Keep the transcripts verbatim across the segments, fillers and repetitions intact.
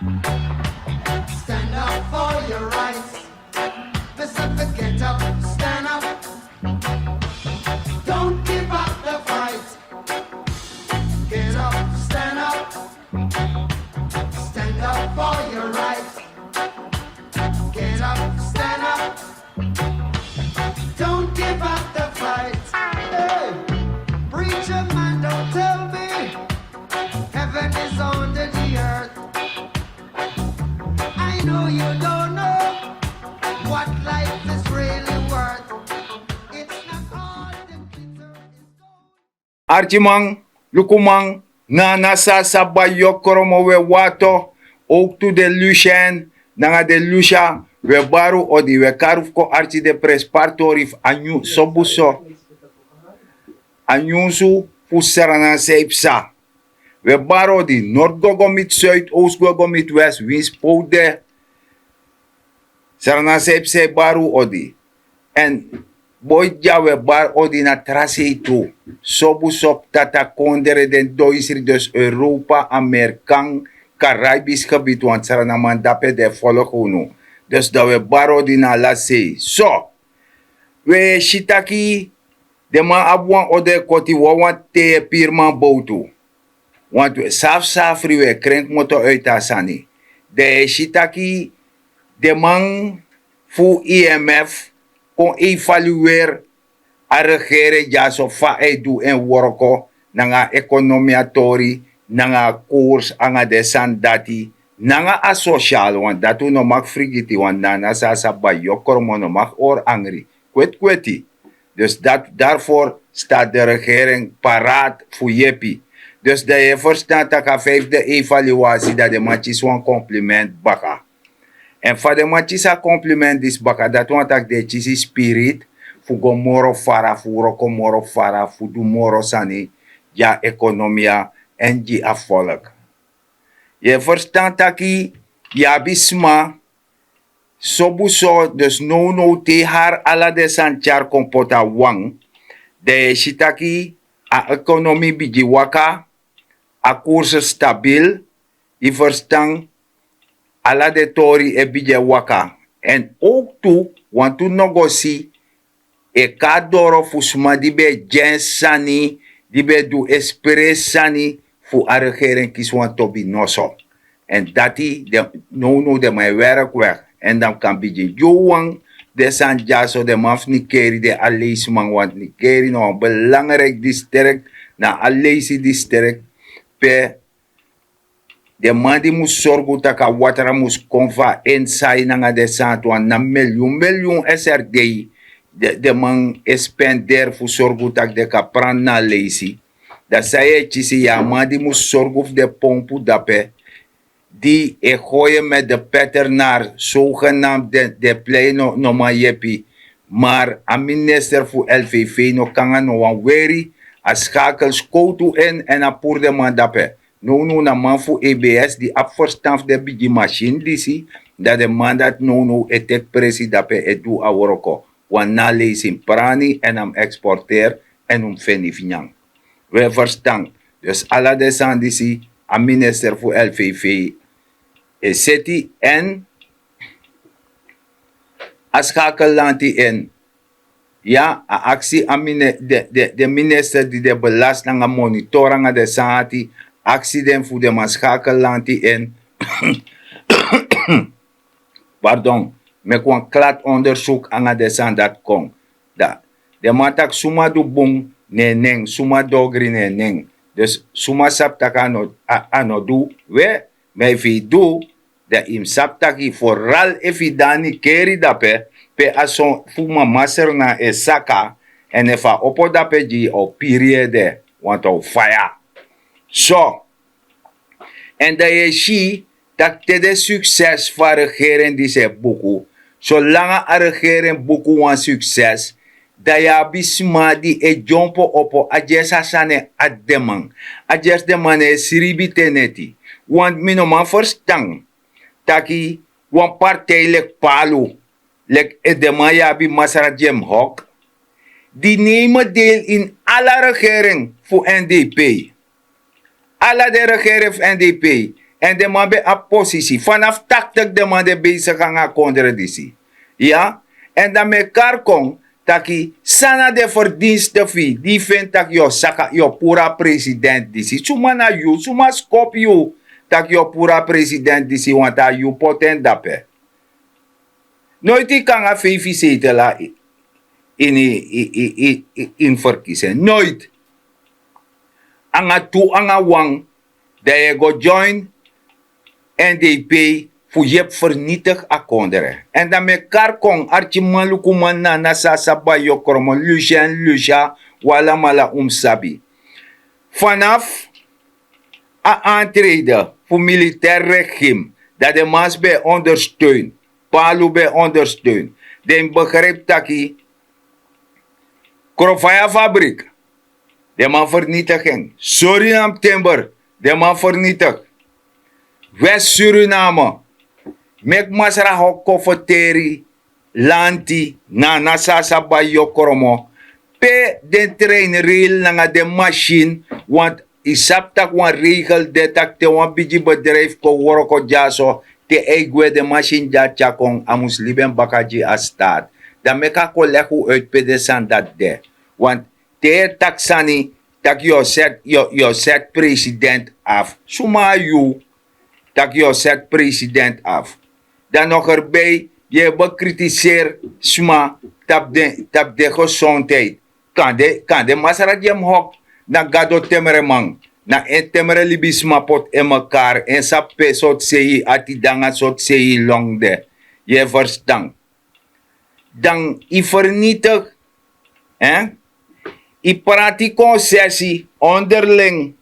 Stand up for your rights. Listen to get up, stand up. Don't give up the fight. Get up, stand up. Stand up for your rights. Get up, stand up. Don't give up the fight. Hey, preacher man, don't tell me heaven is under the earth. I know you don't know what life is really worth. It's not all the glitter is gold. Arkiman, lukuman, na na sasa bayokromo we wato, ook tu de lusen, nanga de lusa, we baru odi we karu fu kon arki de prenspari tori fu a nyun sobuso, a nyunsu fu Sranan sei psa. We baru odi, nord go go miti zuid, oost go go miti west, winsi pe un de, Sranan sei psa e baru odi. Èn boi dya we baru odi na tra sei tu. Sobuso, Ptata, Kondre, den doisri, dus Europa, Amerikan, Karaibis gebiti, want Srananman dape de folok unu. Dus dan we baru odi na ala sei. So, we si taki den man abi wan odo e koti wawan te piriman bowtu. Want we safsafri, we krenki moto uiti a sani. Dan e si taki den man fu I M F kon evalueri a regering dyaso fa a e du en wroko nanga a ekonomia tori, nanga a koers, nanga den sani dati, nanga a sosial, want dati un no mag frigiti, want na na sasa bayokromo no mag hori angri. Kwetkweti. Dus dat, daarvoor staat de regering paraat fu yepi. Dus dan yu e ferstan tak' a fifde evaluatie, dan den man kisi wan compliment baka. Èn fa den man kisi a compliment disi baka, dati wani tak' den e kisi spirit fu go moro fara, fu wroko moro fara, fu du moro sani gi a ekonomia èn gi a folk. Yu e ferstan taki yu abi sma sobuso, dus nownow te hari ala den sani tyari kon poti a wan, dan yu e si taki a ekonomi bigin waka, a koers stabil, yu ferstan, ala den tori e bigin e waka. Èn owktu wantu no go si e kon na doro fu sma di ben e gi en sani, di ben e du espresi sani fu a regering kisi wan tobi noso. Èn dati den, nownow den man e werk weg. Èn dan kan bigin gi un wan den sani dyaso, den man fu Nikeri, den Aleisiman, want Nikeri na wan belangrijk district, na Aleisi district, pe den man di mus sorgu tak' a watra mus kon fu a inside nanga den sani tu, na milyun milyun S R D den, den man e spenderi fu sorgu tak' den kan prani na Aleisi. Dan san yu e kisi, yu a man di mus sorgu fu den pompu dape, di e goi en met de peternar, zogenaamd den, den plei no, no man yepi. Maar a minister fu L V V no kon nanga no wan weri, a skakel skowtu en, èn a puru den man dape. Nownow na man fu E B S di abi ferstan fu den bigi masin disi, dan den man dati nownow e teki presi dape e du a wroko. Want na Aleisi mus prani èn a mus eksporteri èn un mus feni fu nyan. We ferstan. Dus ala den sani disi a minister fu L V V e seti èn a skakel lanti en. Ya, a aksi a mini-, de, de, de minister di de belasti nanga monitor nanga den sani dati, aksi den fu den man skakel lanti en. Pardon, meki wan klati ondersuku nanga den sani dati kon. Dan den man taki suma du bun na en nen, suma dogri na en nen. Dus suma sabi tak' a no, a, a no du, we, ma efu yu du, dan yu mus sabi taki foral efu yu de na Nikeri dape, pe a son fu mama Sranan e saka, èn efu a opo dape gi yu, a o piri yu ede, want a o faya. So, èn dan yu e si taki te den sukses fu a regering disi e buku, solanga a regering buku wan sukses, dan yu abi sma di e dyompo opo, a dyesi a sani e ati den man, a dyesi den man no e sribi te neti. Want mi no man ferstan taki wan partij leki Palu, leki edeman yu abi Masra Jim Hawk, di neem deel in ala regering fu N D P. Ala den regering fu N D P. Èn den man ben abi posisi fanafu taktik den man de besigi nanga a kondre disi. Iya. Èn dan mi e kari kon taki san na den ferdinste fu yu di yu feni tak' yu o saka yu o puru a president disi suma na yu suma skopu yu tak' yu o puru a president disi wantu a yu poti en dape. Noiti yu kon nanga feifi seitela ini ini ferkisi en noiti. Nanga tu nanga wan dan yu e go join. Èn den e pei fu yepi fernitigi a kondre èn dan mi e kari kon arkimanlukuman nana san a sabi a yokromo lucia èn lucia. Un alamala un mus sabi fanafu a antrede fu militeri regime dan den mansi ben e ondersteun palu ben e ondersteun den mus begripi taki krofaya fabrik den man fernitigi en surinam timber den man fernitigi west suriname meki masra hok kon ferteri lanti na na san a sa bai yokromo pe den trein reil nanga den masin want yu sabi tak' wan regel de tak' te wan bigi bedrijfi kon wroko dyaso te a e gwe den masin dya tyakon a mus libi en baka gi a staat dan meki a kon legi un uitu pe den sani dati de want te yu e taki sani tak' yu o seti president afu suma na yu tak' yu o seti president afu dan no gerbi yu e bekritiseri sma tapu den gesondheid kande masra gi en mus hoki na gado temreman na en temre libisma poti en mekari en sabi pe sortu sei yu ati de nanga sortu sei yu long de yu e ferstan dan yu fernitigi en yu prati konsesi onderling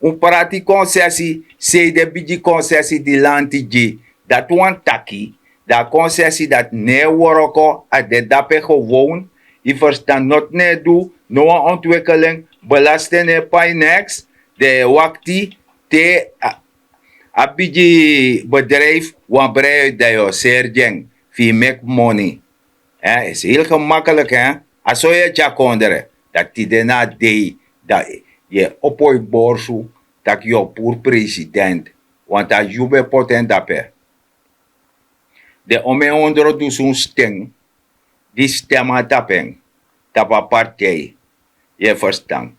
un prati konsesi sei de bigi konsesi di lanti gi dati wani taki dan a konsesi dati no e wroko a de dape gewown yu ferstan noti no e du no wan ontwikeling belasti en no e pai neks den e wakti te a bigi bedrijfi wan brei dan yu o seri gi en fu yu meki moni en isi hili gemakliki en a so yu e tyari kondre dan tide na a dei dan yu e opo yu borsu tak' yu o puru president wantu a yu ben poti en dape den omen ondro dusun sten di stem na tapu en tapu a partij yu e ferstan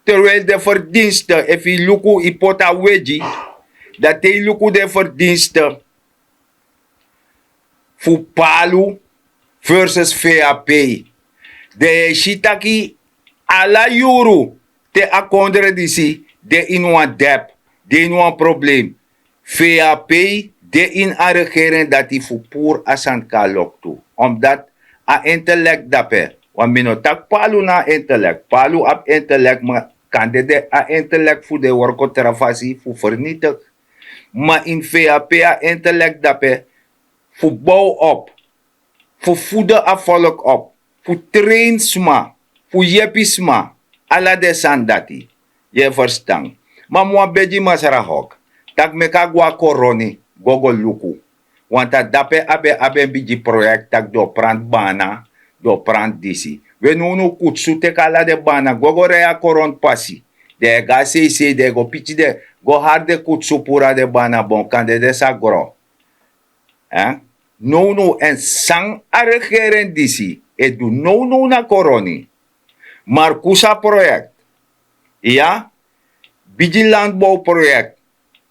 terwijli den ferdinste efu yu luku yu poti a wegi dan te yu luku den ferdinste fu palu versus vap dan yu e si taki ala yuru te a kondre disi de ini wan dep de ini wan problem vap de ini a regering dati fu puru a sani kon na loktu omdati a intelekt dape wan mi no taki palu na a intelekt palu abi intelekt ma kande de a intelekt fu den wroko tra fasi fu fernitigi ma ini vap a intelekt dape fu bow op fu fudu a folk op fu trein sma fu yepi sma ala den sani dati yu e ferstan ma mi wan begi masra hok tak' meki a go na koroni go go luku wantu a dape a ben abi en bigi proyekti tak' den o pranti bana den o pranti disi we nownow kutsu teki ala den bana go go rei a korontu pasi den e go na seisei den e go piki den go hari den kutsu puru na den bana bon kande den sa gro nownow èn san a regering disi e du nownow na koroni markusa proyekti iya bigi landbow proyekti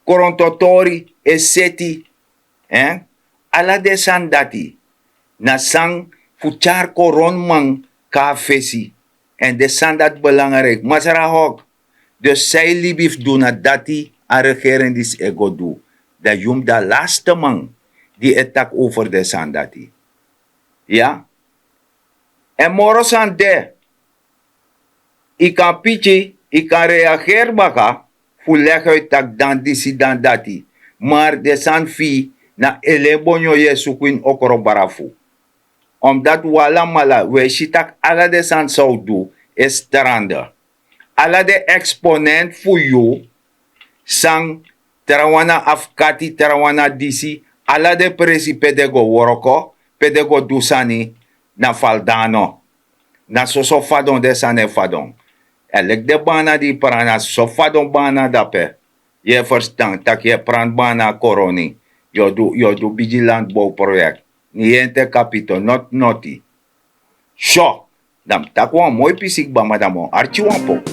korontotori e seti en ala den sani dati na san fu tyari koronman kon na fesi èn den sani dati belangriki masra hok dus san yu libi fu du na dati a regering disi e go du dan yu mus de a laste man di e taki over den sani dati iya èn moro sani de yu kan piki yu kan reageri baka fu legi uit tak' dan disi dan dati mar den sani fu yu na elenbonyo yu e suku ini okrobrafu omdati un alamala un e si tak' ala den sani san un du e strande ala den eksponenti fu yu san trawan na afkati trawan na disi ala den presi pe den go wroko pe den go du sani na faldano na soso fadon den sani e fadon èn leki den bana di yu prana soso fadon bana dape Yu e ferstan tak' yu e pranti bana na koroni. Yu o du yu o du bigi landbowproyekti. Ni yu en te kapito noti noti. So, dan mi taki wan moi pisi kba ma dan mi o arki wan poku.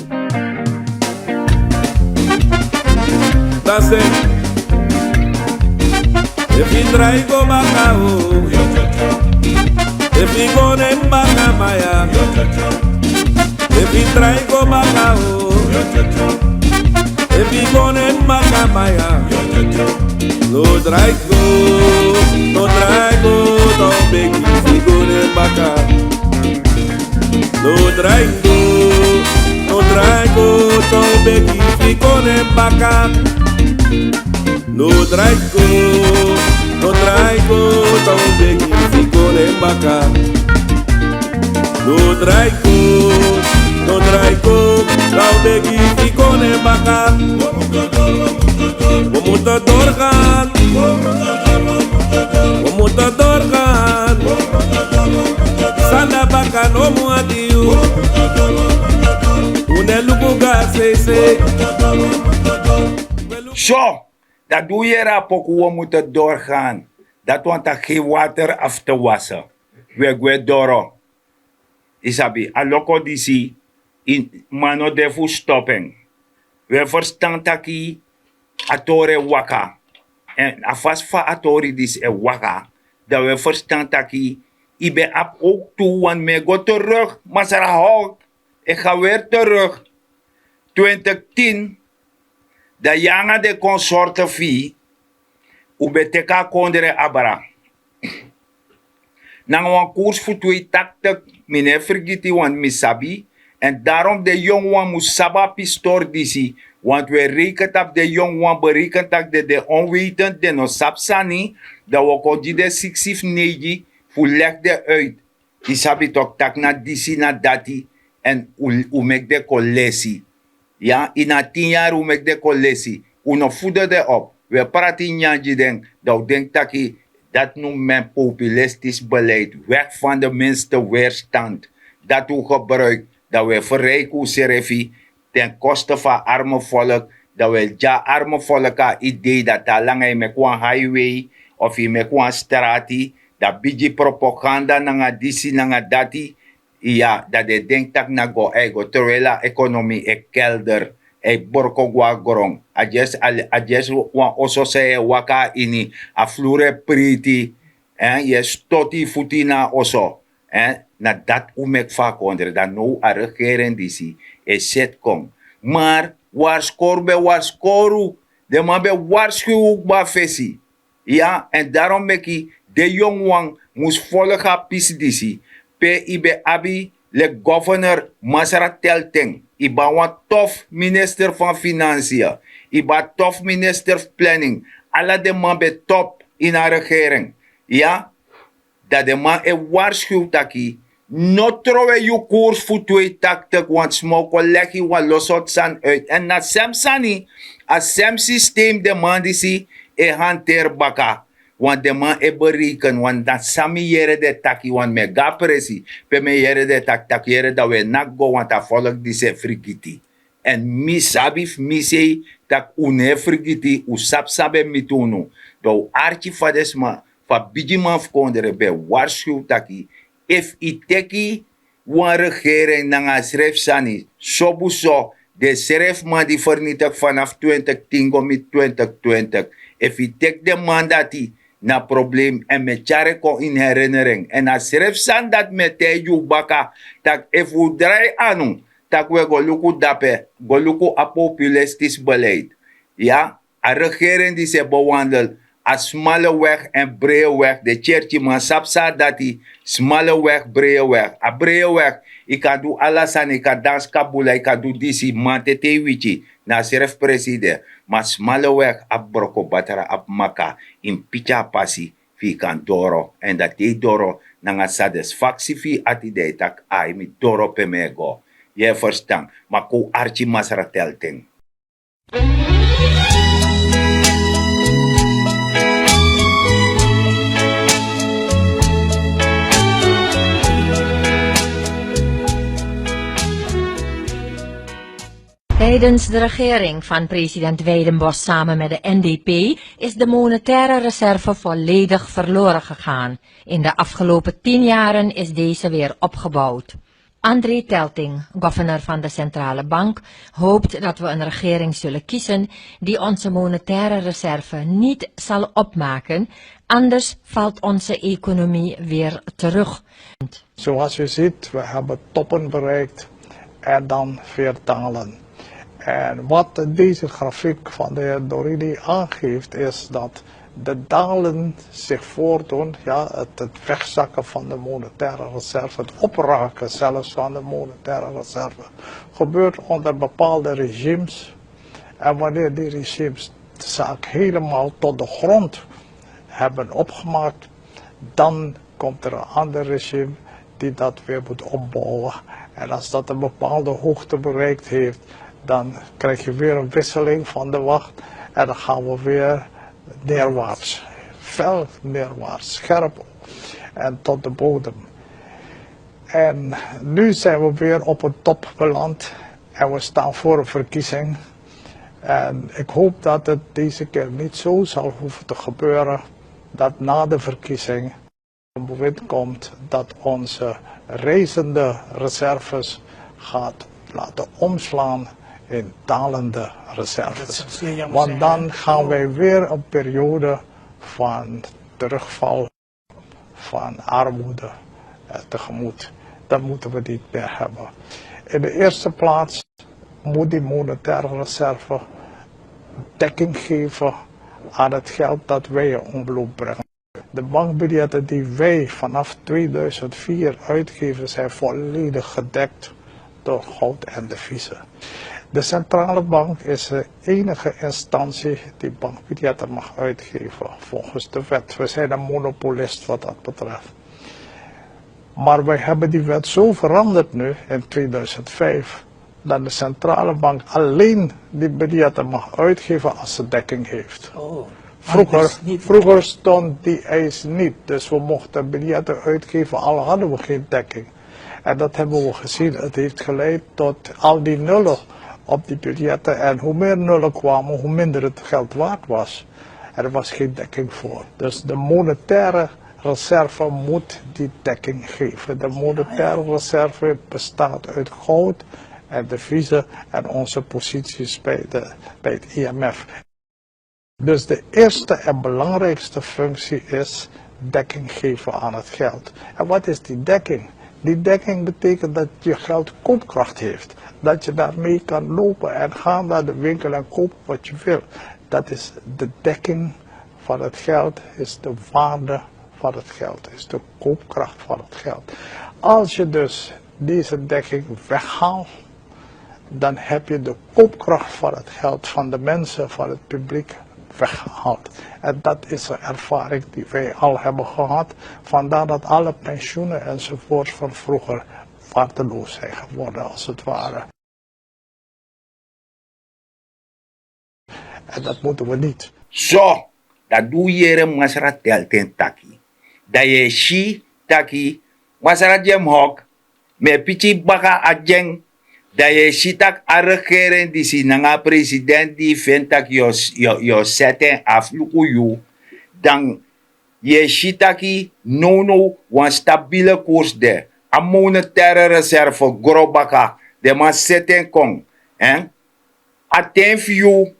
Dase. Efu yu drai go baka o. Efu yu go na en baka maya. Efu yu drai go baka o. Efu yu go na en baka maya. No drai go, no drai go, dan un begi fu go na en baka. No drai go, no drai go, dan un begi fu go na en baka. No drai go, no drai go, dan un begi fu go na en baka. No drai go, no drai go, dan un begi fu go na en baka. We moeten doorgaan. We moeten doorgaan. Sanda baka no mu ati yu. Un e luku go na sei sei. So, dati di un yere a poku we moeten doorgaan. Dati wani taki geen water af te wassen. We gwe doro. Yu sabi a loko disi, man no de fu stop en. We ferstan taki a tori e waka. Èn a fasi fa a tori disi e waka, dan we ferstan taki yu ben abi owktu wan mi e go teruk masra howk e ga weri teruk. Twintig tin, dan yu nanga den konsorte fu yu un ben teki a kondre abra nanga wan koers fu twee taktik. Mi no e fergiti want mi sabi. Èn darom den yongu wan mus sabi a pistori disi. Want wi e reiken tapu den yongu wan bereiken tak' den de onwetend den no sabi sani. Dan wi o kon gi den siksi fu neigi fu legi den uit. Yu sabi toki tak' na disi na dati. Èn un meki den kon lesi. Ya ini a tin yari un meki den kon lesi. Un no fudu den op. Un e prati nyanyan gi den. Dan un denki taki dati no men populistisch beleid weg van de minste weerstand. Dati un gebruiki dan un e ferriki unsrefi ten koste fu a arme volk. Dan un e gi a arme volk a idei dati a langa yu meki wan highway of yu meki wan strati, dan bigi propaganda nanga disi nanga dati. Iya dan den e denki tak' na go a e go terwel a ekonomi e kelder, a e broko go na gron. A dyesi wan oso san yu e waka na ini, a fluru e priti. Yu e stoti yu futu ini a oso. Na dati un meki fu a kondre dan now a regering disi e seti kon. Mar warskoru ben warskoru. Den man ben warskiw un kba fesi. Iya èn darom meki den yongu wan mus folgu a pisi disi. Pe yu ben abi leki governor masra telten, yu ben abi wan tof minister fan finansia, yu ben abi tof minister fu planning. Ala den man ben top ini a regering. Iya. Dan den man e warskiw taki no trowe yu kurs fu twee taktik want sma o kon legi wan lo sortu sani uit èn na sem sani. A sem sistem den man disi e hanteri baka. Want den man e bereken want na san mi yere den taki want mi e go na presi pe mi e yere den taki tak' yere dan un e naki go want a folku disi e frigiti. Èn mi sabi fu mi sei tak' un no e frigiti un sabi san ben miti unu. Dan un arki fa den sma fu a bigiman fu kondre ben e warskiw taki efu yu teki wan regering nanga a srefi sani sobu so den srefi man di fernitigi fanafu twintig tin go miti twintig twintig. Efu yu teki den man dati na problem èn mi e tyari en kon ini herinnering èn a srefi sani dati mi e taigi unu baka tak' efu un drai anu tak' un e go luku dape go luku a populistisch beleid. Ya, a regering disi e bewandel a smale weg èn brede weg den tyerkiman sabi san a dati. Smale weg brede weg a brede weg yu kan du ala sani yu kan dansi kabula yu kan du disi man tete yu wiki na a srefi presi de. Ma smale weg abi broko batra abi maka yu mus piki a pasi fu yu kan doro èn dati yu doro nanga satisfaksi fu yu ati dan yu taki ai mi doro pe mi e go. Yu e ferstan? Ma kon un arki masra telten. Hei Tijdens de regering van president Weidenbos samen met de N D P is de monetaire reserve volledig verloren gegaan. In de afgelopen tien jaren is deze weer opgebouwd. André Telting, governor van de Centrale Bank, hoopt dat we een regering zullen kiezen die onze monetaire reserve niet zal opmaken, anders valt onze economie weer terug. Zoals u ziet, we hebben toppen bereikt en dan weer dalen. En wat deze grafiek van de heer Dorini aangeeft, is dat de dalen zich voordoen, ja, het, het wegzakken van de monetaire reserve, het opraken zelfs van de monetaire reserve, gebeurt onder bepaalde regimes. En wanneer die regimes de zaak helemaal tot de grond hebben opgemaakt, dan komt er een ander regime die dat weer moet opbouwen. En als dat een bepaalde hoogte bereikt heeft, dan krijg je weer een wisseling van de wacht. En dan gaan we weer neerwaarts, fel neerwaarts, scherp en tot de bodem. En nu zijn we weer op een top beland en we staan voor een verkiezing. En ik hoop dat het deze keer niet zo zal hoeven te gebeuren dat na de verkiezing een bewind komt dat onze reizende reserves gaat laten omslaan in dalende reserves. Want dan gaan wij weer een periode van terugval, van armoede, eh, tegemoet. Dat moeten we niet meer hebben. In de eerste plaats moet die monetaire reserve dekking geven aan het geld dat wij in omloop brengen. De bankbiljetten die wij vanaf tweeduizend vier uitgeven, zijn volledig gedekt door goud en deviezen. De centrale bank is de enige instantie die bankbiljetten mag uitgeven volgens de wet. We zijn een monopolist wat dat betreft. Maar wij hebben die wet zo veranderd nu in tweeduizend vijf, dat de centrale bank alleen die biljetten mag uitgeven als ze dekking heeft. Vroeger, vroeger stond die eis niet, dus we mochten biljetten uitgeven al hadden we geen dekking. En dat hebben we gezien. Het heeft geleid tot al die nullen op die biljetten. En hoe meer nullen kwamen, hoe minder het geld waard was. Er was geen dekking voor. Dus de monetaire reserve moet die dekking geven. De monetaire reserve bestaat uit goud en deviezen en onze posities bij de, bij het I M F. Dus de eerste en belangrijkste functie is dekking geven aan het geld. En wat is die dekking? Die dekking betekent dat je geld koopkracht heeft. Dat je daarmee kan lopen en gaan naar de winkel en kopen wat je wil. Dat is de dekking van het geld, is de waarde van het geld, is de koopkracht van het geld. Als je dus deze dekking weghaalt, dan heb je de koopkracht van het geld van de mensen, van het publiek weggehaald. En dat is een ervaring die wij al hebben gehad. Vandaar dat alle pensioenen enzovoorts van vroeger waardeloos zijn geworden, als het ware. En dat moeten we niet. So, dan di un yere masra Telting taki, dan yu e si taki masra Jim Hawk, mi e piki baka a gi en. Dan yu e si tak' a regering disi nanga a president di yu feni tak' yu o, yu o, yu o seti en afu luku yu. Dan yu e si taki nownow wan stabile koers de. A monetaire reserve gro baka. Den man seti en kon. Èn a ten fu yu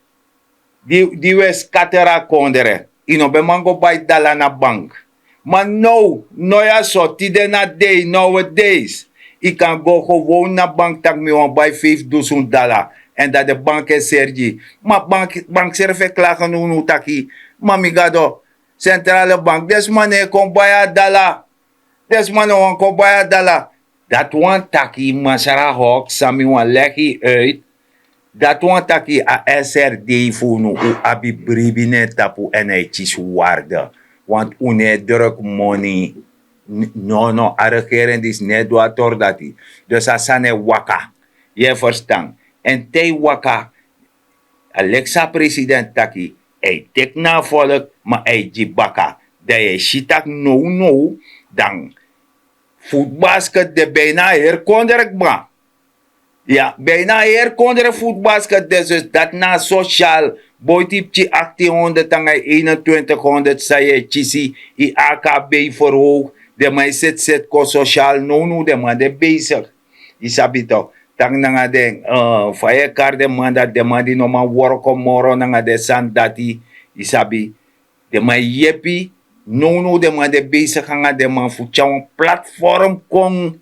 di, di wi e skateri a kondre, yu no ben man go bai dala na bank. Ma now, now ya so, tide na dei, nowadays, yu kan go gewoon na bank tak' mi wani bai feifi dusun dala. Èn dan den bank e seri gi yu. Ma bank, bank srefi e klage nownow taki, ma mi gado, centrale bank, den sma no e kon bai a dala. Den sma no wani kon bai a dala. Dati wani taki, masra Hawk, san mi wani legi yu uit, dati wani taki a S R D fu unu, un abi bribi na en tapu èn a e kisi waarde. Want un no e druk moni. N-, no, no, a regering disi no e du a tori dati. Dus a sani e waka. Yu e ferstan? Èn te yu waka, a leki san a president taki, a e teki na a volk, ma a e gi baka. Dan yu e si tak' nownow, dan futbasket de bijna a heri kondre kba. Ya, bijna heri kondre futbasket dus dus dati na a sosial. Boiti pikin achtin honderd nanga eenentwintig honderd san yu e kisi, yu akb verhoog. Den man e seti seti kon sosial nownow den man de besig. Yu sabi tok, taki nanga den fa yu e kari den man dati den man di no man worko moro nanga den sani dati. Yu sabi, den man e yepi. Nownow den man de besig nanga den man fu tyari wan platform kon.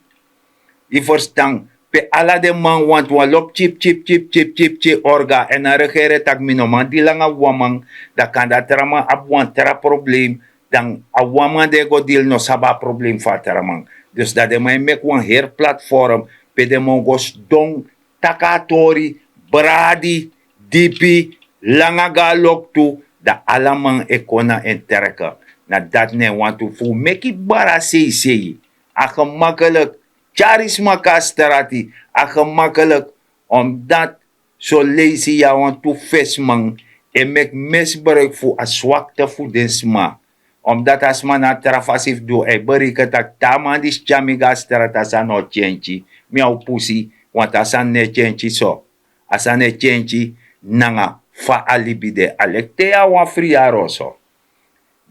Yu ferstan? Pe ala den man wantu wan lobi tyiptyiptyiptyiptyiptyi orga èn a regeri e taki mi no man dili nanga wan man. Dan kande a tra man abi wan tra problem. Dan a wan man di e go dili no sabi a problem fu a tra man. Dus dan den man e meki wan heri platform pe den man o go sidon, taki a tori, bradi, dipi, langa go na loktu. Dan ala man e kon na en treke. Na dati na en wantu fu meki bara seisei. A gemakelik. Tyari sma kon na strati. A gemakelik. Omdat soleisi yu na wantu fesiman e meki misbruik fu a swakte fu den sma. Omdat a sma na a tra fasi fu du a e bereken taki te a man disi tyari mi go na strati a sani no o tyentyi. Mi a o pusi. Wantu a sani no e tyentyi so. A sani e tyentyi nanga fa a libi de a leki te yu na wan fri yari oso.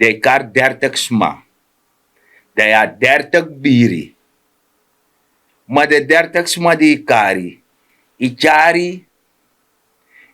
Dan yu kari dertig sma. Dan yu na dertig biri. Ma den dertig sma di yu kari, yu tyari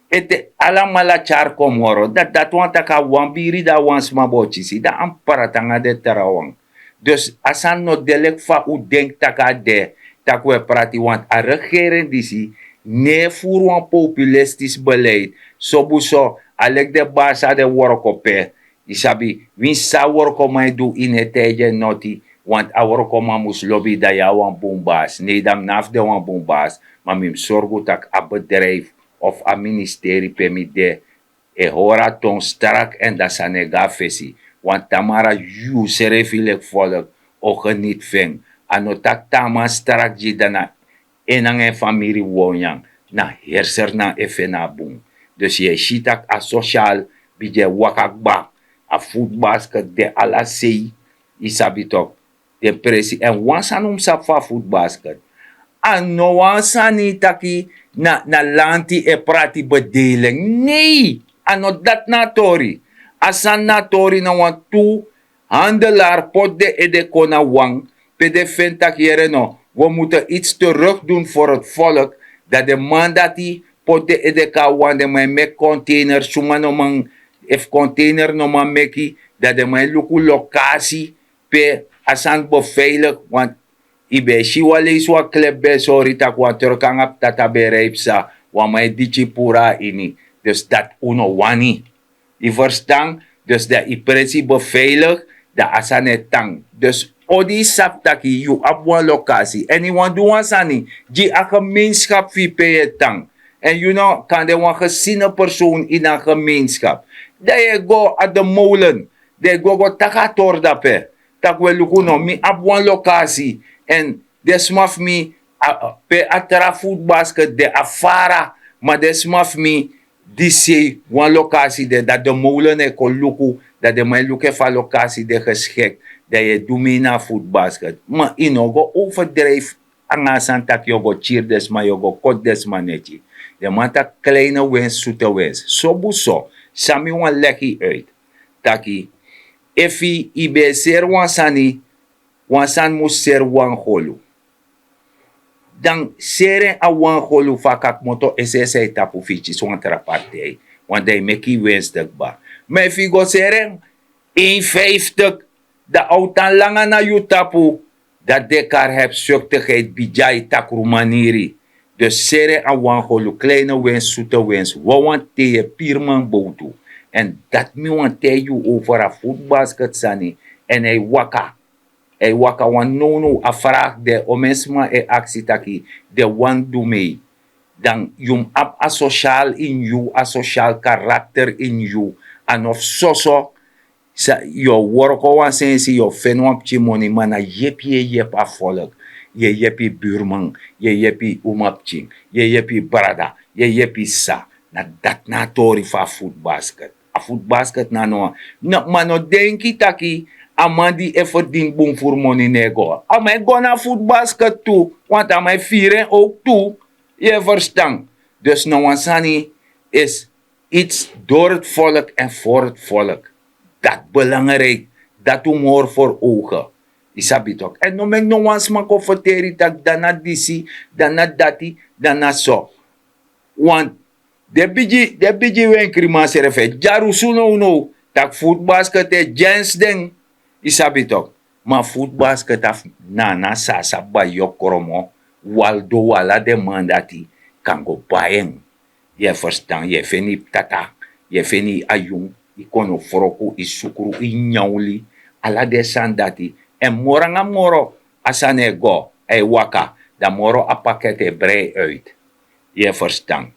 ete alamala tyari kon moro dati dati wani tak' a wan biri di a wan sma bo kisi dan a mus prati nanga den trawan. Dus a sani no de leki fa un denki tak' a de. Tak' un e prati wantu a regering disi no e furu wan populistis beleid. Sobu so a leki den basi na den worko pe. Yu sabi winsi san a workoman e du ini en tijdi en noti. Wantu a workoman mus lobi yu dan yu na wan bun basi nei dan mi no abi fu de wan bun basi. Ma mi mus sorgu tak' a bedrijfu of a ministeri pe mi de e hori a ton strak èn dan sani e go na fesi. Wantu tamara yu srefi leki folku o geniti fu en. A no taki te a man strak gi dan na en nanga en famiri wownyang na herser nan efe na bun. Dus yu e si tak' a sosial bigin e waka kba. A futbasket de ala sei. Yu sabi tok den presi èn wan sani un mus sabi fu a futbasket. A no wan sani taki na lanti e prati bedeling nei. A no dati na a tori. A sani na a tori na wan tu handelar poti den ede kon na wan pe den feni tak' yere no wi mutu its teruk dun for heti folk. Dan den man dati poti den ede kon na wan den man e meki konteiner suma no man efu konteiner no man meki. Dan den man e luku lokasi pe a sani befeilik. Yu ben e si wan leisi wan klep ben e sori tak' wan truk nanga ptata ben e rij psa wan man e diki puru na ini. Dus dati un no wani. Yu ferstan? Dus dan yu presi befeilik dan a sani e tan. Dus odi yu sabi tak' yu abi wan lokasi èn yu wani du wan sani gi a gemeenskap fu yu pe yu e tan. Èn yu no kan de wan gesine persoon ini a gemeenskap. Dan yu e go na de molen. Dan yu go go taki a tori dape tak' wi e luku no mi abi wan lokasi èn den sma fu mi pe a tra futbasket de a fara. Ma den sma fu mi di sei wan lokasi de dan den mowlen e kon luku dan den man e luku efu a lokasi de geskek. Dan yu e du mi ini a futbasket ma yu no go overdrijfu nanga a sani tak' yu o go kiri den sma yu o go koti den sma neti. Den man taki kleine wens sute wens sobu so san mi wani legi yu uit taki efu yu ben e seri wan sani wan sani mus seri wan golu. Dan seri en a wan golu fu a kaki moto ese ese a e tapu fu yu kisi wan tra partij. Wan dan yu meki yu wens de kba. Ma efu yu go seri en en vijftig dan a o tan langa na yu tapu. Dati de kari hebsuktigheid bigin na yu takru maniri. Dus seri en a wan golu kleine wens sute wens wawan te yu e piri man bowtu. Èn dati mi wani taigi yu over a futbasket sani. Èn a e waka a e waka wan nownow a fragi de omen sma e aksi taki den wani du mei. Dan yu mus abi a sosial ini yu a sosial karakter ini yu. A no fu soso yu o worko wan sensi yu o feni wan pikin moni ma na yepi yu e yepi a folk. Yu e yepi yu burman, yu e yepi yu umapikin, yu e yepi yu brada, yu e yepi yu sisa. Na dati na a tori fu a futbasket. A futbasket na no wan. Ma no denki taki a man di e ferdini bun furu moni no e go a man e go na a futbasket tu. Wantu a man e firi en owk tu. Yu e ferstan? Dus na wan sani is iets door het volk en voor het volk. Dat belangrijk, dat un moro verogen. Yu sabi tok'? En no meki no wan sma kon ferteri tak' dan na disi, dan na dati, dan na so. Want den bigi den bigi wenkriman srefi e dyarusu nownow, tak' futbasket e dyens den. Yu sabi tok'? Ma futbasket a fu nana sasa bayokromo, waldo wan ala den man dati kan go bai en. Yu e ferstan? Yu e feni yu tata, yu e feni yu ayun, yu konofroku, yu sukru, yu nyanwli, ala den sani dati. Èn moro nanga moro a sani e go, a e waka, dan moro a paket e brei uit. Yu e ferstan?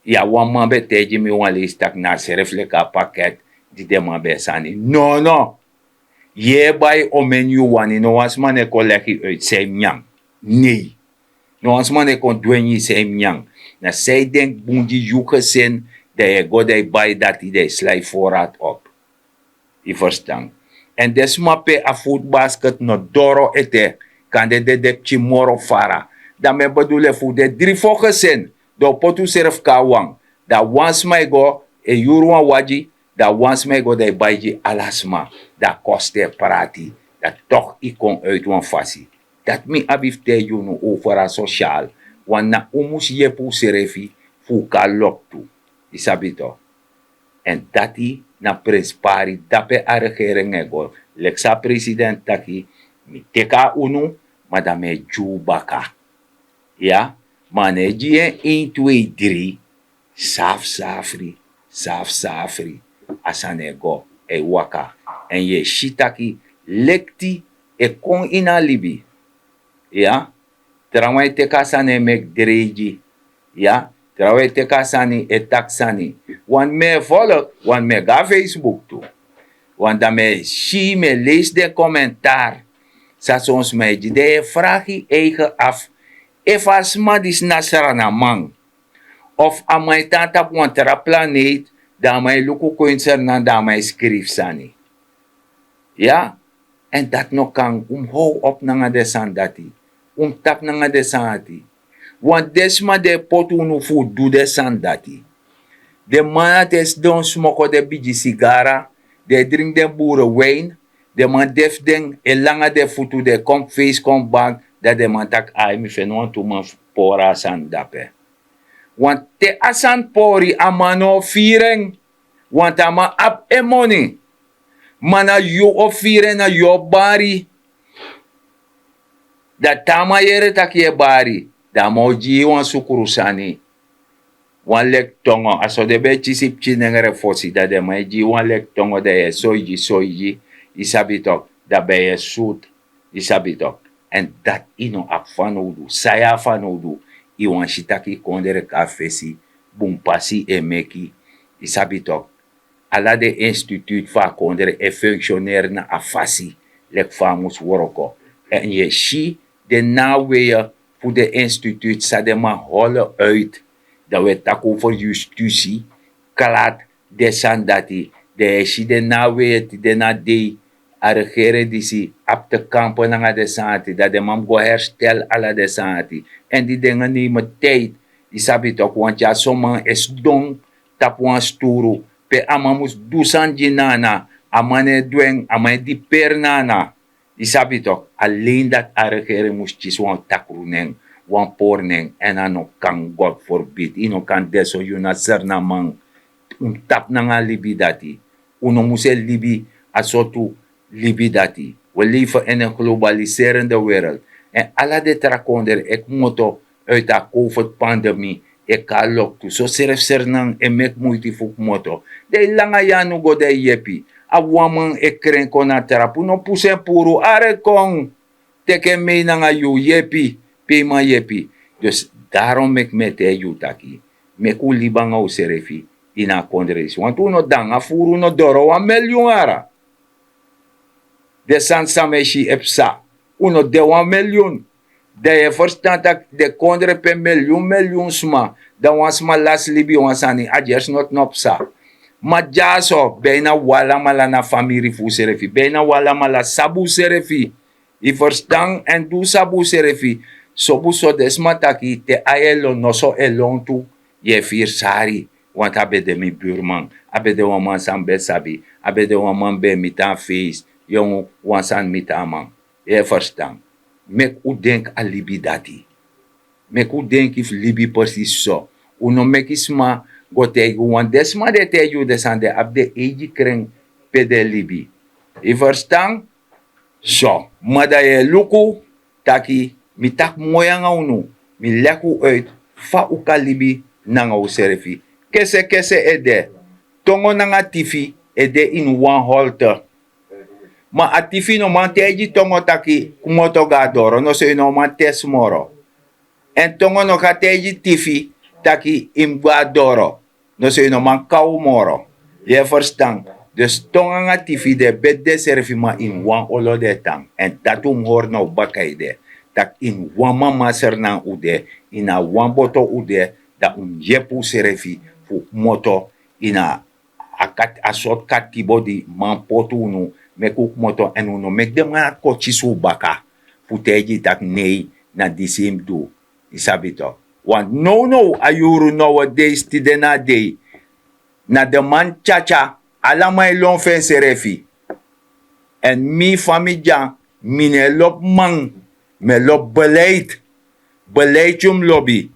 Ya, wan man ben taigi mi wan leisi tak' na a srefi leki a paket di den man ben e sani. Nono. Yu e bai omeni yu wani, no wan sma no e kon legi yu uit san yu mus nyan. Nei. No wan sma no e kon dwengi yu san yu mus nyan. Na san yu denki bun gi yu gesin, dan yu e go dan yu bai dati, dan yu sla yu forat op. Yu ferstan? Èn den sma pe a futbasket no doro ete, kande den de pikin moro fara. Dan mi e bedul efu den dri fo gesin, dan un poti unsrefi kon na wan, dan wan sma e go e yuru wan wagi, dan wan sma e go dan e bai gi ala sma. Dan koste e prati. Dan tok' yu kon uiti wan fasi. Dati mi abi fu taigi unu over a sosial. Wan na un mus yepi unsrefi fu un kon na loktu. Yu sabi tok'? Èn dati na prenspari, dape a regering e go. Leki san a president taki, mi teki na unu, ma dan mi e gi unu baka. Ya. Ma a no e gi yu en ein twei dri. Safsafri, safsafri. A sani e go, e waka. Èn yu e si taki lekti e kon ini a libi. Ya. Trawan e teki a sani e meki dreigi. Ya. Trawan e teki a sani e taki sani. Wan mi e folok, wan mi e go na facebook tu. Wan dan mi e si, mi e leisi den komentar san son sma e gi, dan yu e fragi yu eigen afu efu a sma disi na sranaman, of a man e tan na tapu wan tra planeet, dan a man e luku kwinsernan, dan a man e skrifi sani. Ya. Èn dati no kan. Un mus how op nanga den sani dati. Un mus tapu nanga den sani dati. Wan den sma di e poti unu fu du den sani dati, den man dati e sidon smoko den bigi sigara, den e dringi den buru win. Den man de fu den e langa den futu, den e kon fu feisi kon bak. Dan den man taki ai mi feni wantu man fu pori a sani dape. Wanten a sani pori a man no o firi en. Wanten a man abi en moni. Ma na yu o firi en, na yu o bari. Dan te a man yere tak' yu e bari, dan a man o gi yu wan sukru sani. Wan leki tongo, a so den ben e kisi pikin nengre fosi, dan den man e gi yu wan leki tongo, dan yu e soigi soigi. Yu sabi toki? Dan ben yu e sutu. Yu sabi toki? Èn dati yu no abi fanowdu. San yu abi fanowdu? Yu wani si tak' yu kondre kon na fesi, bun pasi e meki. Yu sabi toki? Ala den institutu fu a kondre e funksioneri na a fasi leki fa a mus wroko. Èn yu e si den na a weye fu den institutu san den man holi uit. Dan wi e taki over yustisi, klati, den sani dati. Dan yu e si den na a weye tide na dei. A regere disi abi te kampe nanga den sani dati, dan den man mus go herstel ala den sani dati. Èn di den ngen nemen tijdi. Yu sabi toki? Wanti a son man e sidon tapu wan sturu pe a man mus du sani gi nana. A man no e du en, a man e diperi nana. Yu sabi toki? Alen dati a regering mus kisi wan takru nen, wan pori nen. Èn a no kan. God forbid. Yu no kan de so, yu na sernaman. Un mus tapu nanga a libi dati. Un no mus e libi a sortu libi dati. Wi lefi ini en globaliserende wereld. Èn ala den tra kondre e kmoto uiti a covid pandemi, e kon na loktu. Sosrefi sernan e meki muiti fu kmoto. Dan yu langa yu anu go dan yu yepi. A wan man e kren kon na a trapu, no pusu en puru, are kon. Teki en mei nanga yu, yepi. Pe yu man yepi? Dus darom meki mi e taigi yu taki, meki un libi nanga unsrefi ini a kondre disi. Wantu un no de nanga furu, un no doro wan milyun ara. Den sani san mi e si e psa, un no de wan milyun. Dan yu e ferstan tak' den kondre pe milyun milyun sma, dan wan sma lasi libi wan sani, a gersi no tnop psa. Ma dyaso bina un alamala na famiri fu unsrefi, bina un alamala sabi unsrefi. Yu ferstan? Èn di un sabi unsrefi, Sobu so den sma taki te a e lon noso e lon tu, yu e firi sari. Wantu a ben de mi burman, a ben de wan man san mi ben sabi, a ben de wan man mi ben e miti na feisi. Yu en wan sani miti a man. Yu e ferstan? Meki un denki a libi dati. Meki un denki fu libi presisi so. Un no meki sma go taigi un, want den sma di e taigi un den sani de abi den eigi kren pe den e libi. Yu ferstan? So ma dan yu e luku taki mi taki moi nanga unu, mi leki un uit fa un kan libi nanga unsrefi. Kesekese e de, tongo nanga tifi e de ini wan holte. Ma a tifi no man taigi tongo taki kmoto go na doro, noso yu no man tesi moro. Èn tongo no kan taigi tifi taki yu mus go na doro, noso yu no man kaw moro. Yu e ferstan? Dus tongo nanga tifi den e beti densrefi ma ini wan olo den e tan. Èn dati un mus hori na un baka ede, tak' ini wan mama srnan un de, ini a wan boto un de, dan un mus yepi unsrefi fu kmoto ini a a sortu katibo di man poti unu, meki un kmoto èn un no meki den man dati kon kisi un baka fu taigi yu tak' nei, na disi yu mus du. Yu sabi toki? Want nownow a yuru nowadeis tide na a dei, na den man tyatya, ala man e lon fu ensrefi. Èn mi fa mi dya, mi no e lobi man, mi e lobi beleid. Beleid yu mus lobi.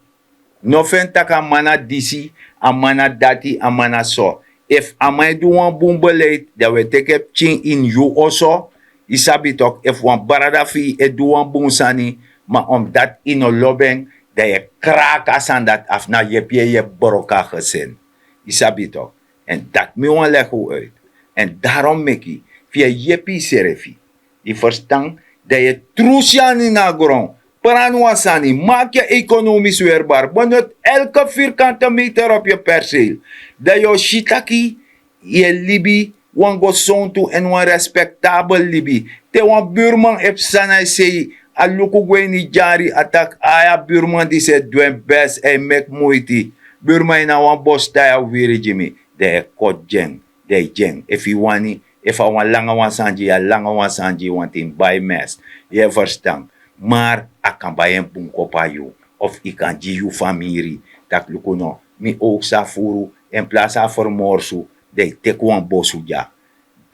No feni tak' a man na disi, a man na dati, a man na so. Efu a man e du wan bun beleid, dan wi e teki en pikin ini yu oso. Yu sabi toki? Efu wan brada fu yu e du wan bun sani, ma omdati yu no lobi en, dan yu e kraki a sani dati afu, na yepi yu e yepi broko a gesin. Yu sabi toki? Èn dati mi wani legi un uit. Èn darom meki fu yu e yepi yusrefi. Yu ferstan? Dan yu e trusu yu anu ini a gron, prani wan sani, maki yu ekonomis werbar, benoti elke virkante meter op yu perseel. Dan yu o si taki yu e libi wan gesontu èn wan respektabel libi. Te wan burman e psa na yu sei, a luku gwe ini dyari, a taki ai, a burman disi e du en best, a e meki muiti. Burman, yu na wan bostai a wiri gi mi. Dan yu e koti gi en, dan yu gi en. Efu yu wani, efu a wan langa wan sani gi yu, a langa wan sani gi yu, wanten yu mus bai mes. Yu e ferstan? Mar a kan bai en bun kopu na yu, of yu kan gi yu famiri, tak' luku no, mi owksa furu, en plasi a fermorsu, dan yu teki wan bosu dya.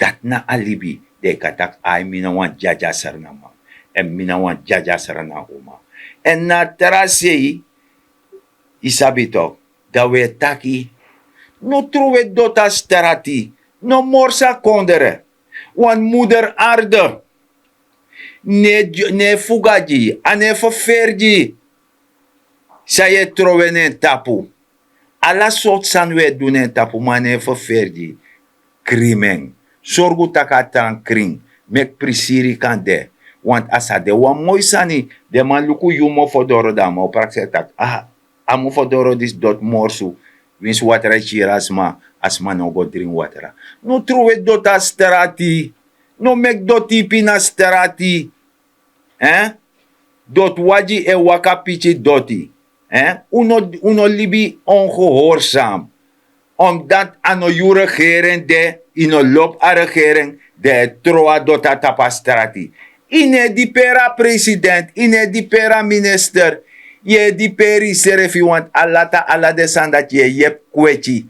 Dati na a libi. Dan yu kan taki ai, mi na wan dyadya srnaman, èn mi na wan dyadya srnan uma. Èn na a tra sei, yu sabi toki, dan wi e taki, no trowe doti na strati, no morsa kondre. Wan moeder arde no e fuga gi yu, a no e ferferi gi yu. San yu e trowe na en tapu, ala sortu sani wi e du na en tapu, ma a no e ferferi gi yu. Krimen. Sorgu tak' a tan krin, meki prisiri kan de. Want a sa de wan moi sani, den man luku yu mofodoro, dan a man o prakseri tak' a mofodoro disi doti morsu. Winsi watra e kiri a sma, a sma no o go dringi watra. No trowe doti na strati. No meki doti ipi na strati. Doti wagi e waka piki doti. Un no libi ongehorsam. Omdati a no yu regering de, yu no lobi a regering, dan yu e trowe a doti na tapu a strati. Yu no e diperi a president, yu no e diperi a minister. Yu e diperi yusrefi, want a lata ala den sani dati yu e yepi kweti.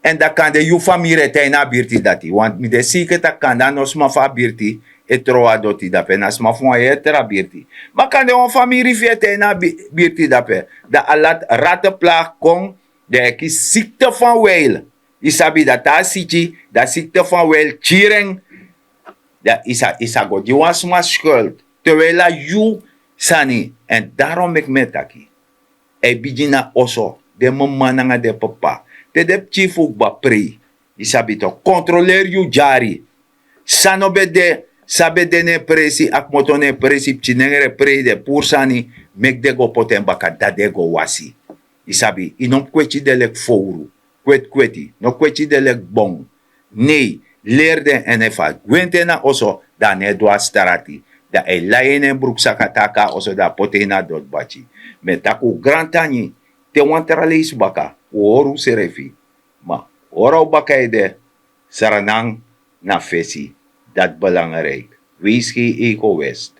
Èn dan kande yu famiri e tan ini a birti dati, want mi de seker tak' kande a no sma fu a birti e trowe a doti dape, na sma fu wan heri tra birti. Ma kande wan famiri fu yu e tan ini a birti dape, dan a lati rate plagi kon, dan yu e kisi sikte fan weil. Yu sabi dati a siki, dan sikte fan weil kiri en. Dan yu sa go gi wan sma skuld, terwijl a yu sani. Èn darom meki mi e taki, a e bigin na oso, den mama nanga den papa. Te den pikin fu un kba prei, yu sabi toki, kontroleri yu dyari. San no ben de, san ben de na en presi, a kmoto na en presi, pikin nengre prei, den puru sani, meki den go poti en baka, dati den go wasi. Yu sabi, yu no mus kweti den leki fowru. Kweti kweti, no kweti den leki bon. Nei, leri den, èn efu a gwenti en na oso, dan a no e du a strati. Dan a e lai en ini en bruksaka, taki a oso, dan a poti en ini a doti bati. Mi e taki un grantangi, te wan tra leisi baka un o hori unsrefi. Ma hori a un baka ede, sranan na fesi. Dati belangrijk. Wees geen egoïst.